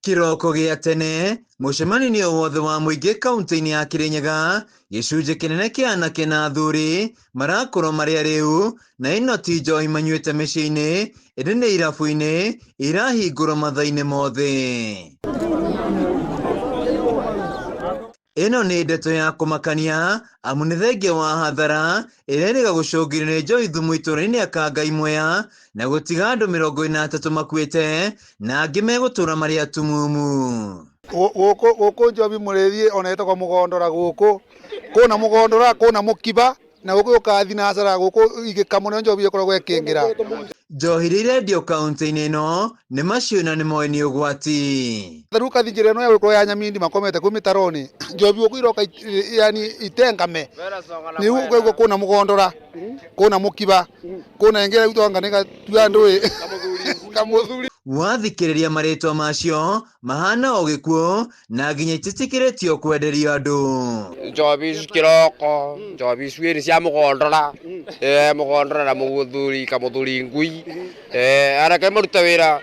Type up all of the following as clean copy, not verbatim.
Kĩroko gĩa tene, mũcemanio-inĩ o wothe wa mũingĩ kaunti-inĩ ya Kĩrĩnyaga, gĩcunjĩ kĩnene kĩa anake na athuri marakorwo marĩ arĩu, na ĩno ti njohi manyuĩte mĩciĩ-inĩ, ĩndĩ nĩ irabu-inĩ irahingũrwo mathaa-inĩ mothe. Ĩno nĩ ndeto ya kũmakania amu nĩ thengia wa hathara ĩrĩa ĩrĩga gũcũngĩrĩrio nĩ njohi thumu itũra-inĩ rĩa Kangai Mwea na gũtiga andũ 43 makuĩte na angĩ megũtũra marĩ atumumu. Gũkũ gũkũ njobi mũrĩthi ona ĩtagwo mũgondora gũkũ kũna mũgondora kũna mũkiba na gũkũ yũkaga thinacara gũkũ igĩkamwo nĩyo njobi ĩkoragwo ĩkĩingĩra. Njohi iria irendio kaunti-inĩ ĩno nĩ macio na nĩ moĩ nĩ ũgwati. Rĩu ũkathi njĩra ĩno ya gũkorwo ya Nyamindi makomete kũu mĩtaro-inĩ njobi gũkũ iroka yani itengame nĩu ũkaigua kũna mũgondora kũna mũkiba kũna ĩngĩ rĩu twanga nĩ gatua ndũĩ kamũthuri. Wathikĩrĩria marĩtwa macio mahana o gĩkuũ na nginya ititikĩrĩtio kwenderio andũ. Njobi ici kĩroko, njobi ici ĩrĩ cia mũgondora, eh, mũgondora na mũthuri kamũthuri ngui, eh, areke marute wĩra,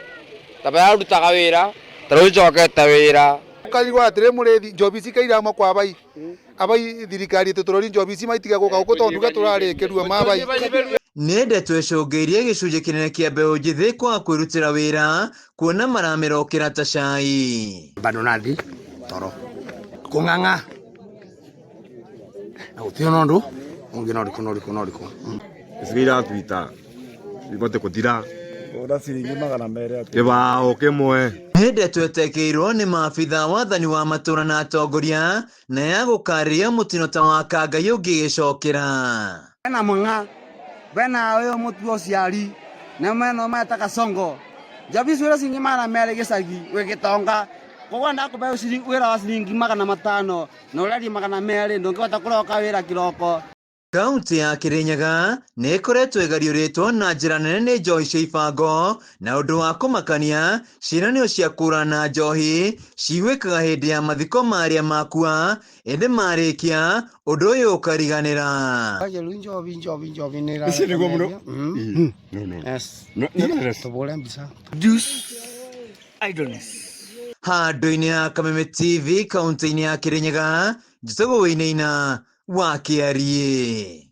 ta bararutaga wĩra, ta rĩu njokete wĩra. Ũkarigwo atĩrĩ mũrĩthi njobi ici ikairama kwa abai abai thirikari ĩtũtũrori njobi ici maitige gũka gũkũ tondũ nduga tũrarĩkĩrua mabai. Nĩ ndeto ĩcũngĩirie gĩcunjĩ kĩnene kĩa mbeũ njĩthĩ kwaga kwĩrutĩra wĩra kuona maramĩrokera ta cai. Bado nathi toro kung'ang'a na gũtirĩ ona ũndũ ũngĩ no rĩkũ no rĩkũ no rĩkũ. Icigo iratwita ibote kũthira. Ora ciringi 200 atĩ. Kĩbaũ kĩmwe. Nĩ ndeto ĩtekĩirwo nĩ maabitha wathani wa matũra na atongoria na ya gũkarĩria mũtino ta wa Kangai ũngĩgĩcokera. Bena Mang'a, bena ũyũ mũtu ũciari, na mena meta Kasongo. Njobi icio iria ciringi 200 gĩcagi wĩ gĩtonga. Koguo ndakũhe wĩra wa ciringi 500 na ũrerie 200 ndũngĩhota kũroka wĩra kĩroko. Kaunti ya Kĩrĩnyaga nĩ ĩkoretwo ĩgariũrĩtwo na njĩra nene nĩ njohi cia ibango na ũndũ wa kũmakania ciĩranĩro cia kũrana njohi ciguĩkaga hĩndĩ ya mathiko ma arĩa makua ĩndĩ marĩkia ũndũ ũyũ ũkariganĩra. Njobi njobi njobi nĩ Ici nĩguo mũno. No, no. Yes. No, no, no. Tũbũre mbica. Handũ-inĩ ha Kameme TV kaunti-inĩ ya Kĩrĩnyaga, njĩtagwo Wainaina wa Kĩariĩ.